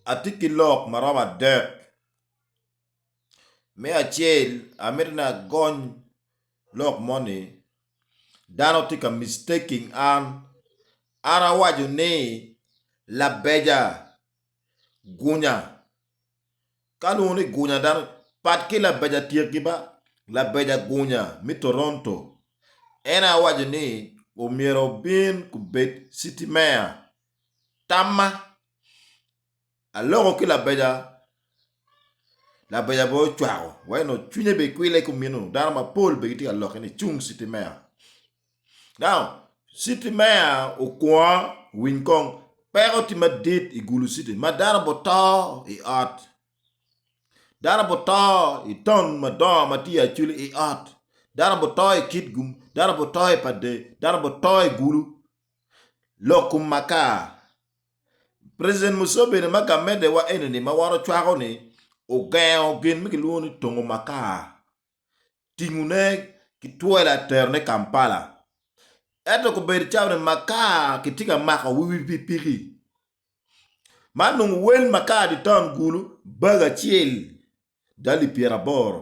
Atye ki lok ma romo adek, me acel amito ni agony lok moni dano tye ka mistaking an, an awaco ni labeja gunya ka alwongo ni gunya dano pat ki labeja tyekgi ba labeja gunya me Toronto en aye awaco ni omyero obin obed citi meya tamma aloko ki labeja labeja bene ocwako wa eno cwinye bene kwile kumeno dano mapol bene gitye ka lokke ni cung citi meya now citi meya okwonga winy kong peko tye madit i gulu citi ma dano guto i ot dano guto i taun madongo ma tye i acholi i ot dano guto i kitgum dano guto i pader dano guto i gulu Lok kom makar. President Museveni ma gamente wa eni-ni ma wan ocwako ni ogengo gin ma kilwongo ni tongo makar tingone ki twela terone Kampala ento kobedo cawa ni makar kitye ka mako wi pikipiki man nongo wel makar di taun gulu bag acel alip pyeraboro.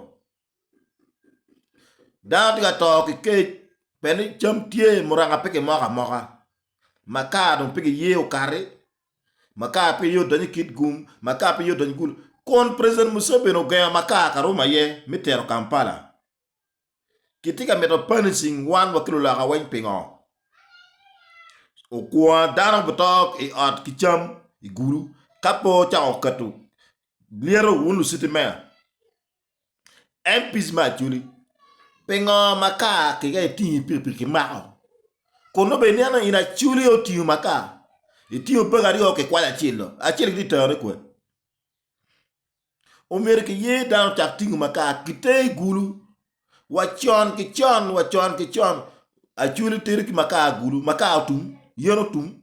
Dano tye ka to ki kec pien ni cam tye muranga pe kimoko amoka makar dong pe kiye okati makar pe iye odonyo i kitgum makar pe iye odonyo i gulu kun president Museveni ogengo makar ka romo aye me tero Kampala kitye ka mito punishing wan wa ki luloka weng pingo okwonga dano guto i ot ki cam i gulu ka pe ocako keto lyeto wun lucitimea. MPs me Acholi, pingo makar ki ka itingo i pikipiki kimako? Kun nongo bene iniang ni in Acholi aye otingo makar, itingo peke aryo kikwanyo acel dong, acel kitye ka terone kwede. Omyero kiye dano ocak tingo makar kiter i gulu wa con ki con wa con ki con Acholi tedo ki makar i gulu, makar otum, yen otum.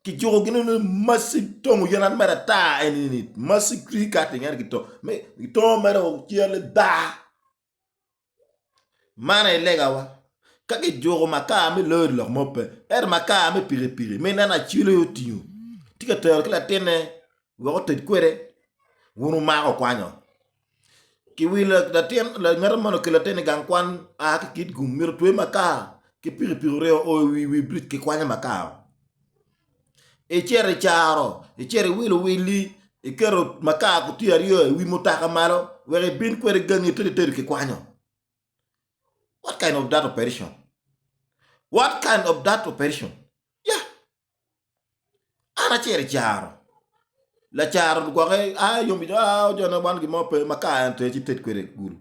Kijuko gin ni massive tongo yen an mere ata eni ni massive tree cutting ento kitongo me kitongo mere ocel ni bar man aye legawa ka kijuko makar me lori lok mo pe ento makar me pikipiki ma ineno acel aye otingo tye ka tero ki latinne wek oted kwede wun wumako okwanyo. Kiwilo latin ngat moni okelo latin i gang kwan a ki kitgum myero otwe makar ki pikipiki oryo o i wi bridge kikwanyo makar icito i caro icito iwilo willi iketo makar kutiya aryo i wi mutoka malo wek ibin kwede gangi ited itedo kikwanyo what kind of that operation what kind of that operation ya An acito i caro, lacaro gwoke a yom iye a jone wan gin mo pe ma ka en tye ci ted kwede gudo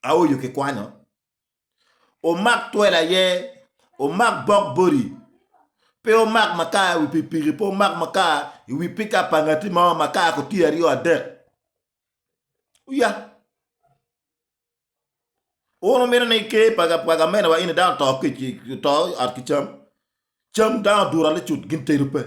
aoyo ki kwanyo omak twelo aye omak bok body pe omak makar i wi pikipiki pe omak makar i wi pikap pa ngati mo makar kutiya aryo adek oya. Wun wumito ni ker pa gamente wa eni dano oto kec oto i ot ki cam, cam dano oduro licut gin tedo pe.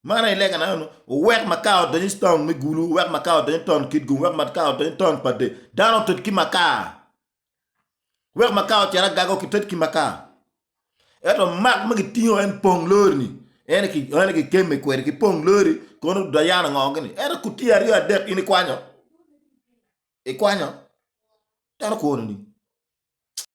Man aye legana eno wuwek makar odony i taun me Gulu, wuwek makar odony i taun Kitgum, wuwek makar odony i taun Pader, dano oted ki makar. Wek makar ocit agago kited ki makar. Ento mak ma gitingo en pong lori-ni, en aye gikemme kwede ki pong lori kono dayana ngo gini ento kutiya aryo adek in ikwanyo ikwanyo dano kwoni.